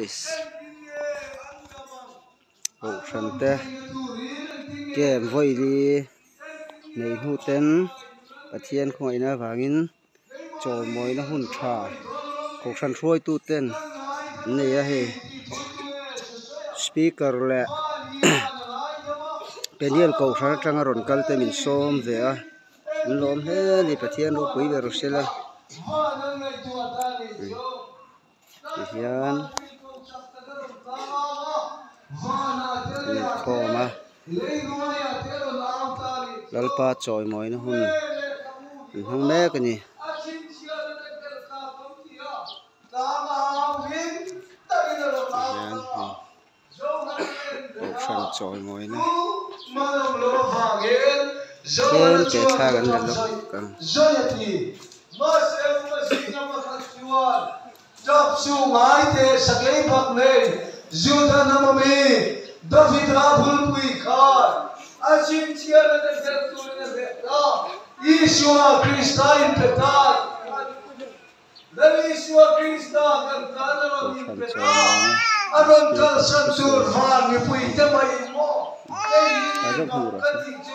Baptist kohhran te camp vawi nei hnu ten Pathian khawngaihna avangin chawimawina hun tha kohhran hruaitu ten an nei a hei speaker leh peniel kohhran atanga rawn kal te min sawm ve a an lawm hle a ni Pathian ropui ber sela tihian an inkhawm a Lalpa chawimawina hun an hmang mek a ni. Tihian hei kohhran chawimawina tlem te thlak an la lawk ang. Tap chu ngai teh sakei bak nei Juda hnam ami Davida bulpui khan a chhinchhiahna te hrel turin a hreh ta. Isua Krista inpe ta tih kha ni. Lal Isua Krista kan tan a rawn Kohhran inpe ta. chawimawina A rawn speaker kalsan tur thusawi van mipui te mai maw Tha kei zawk hi hmuh rawh ka se. tih chu.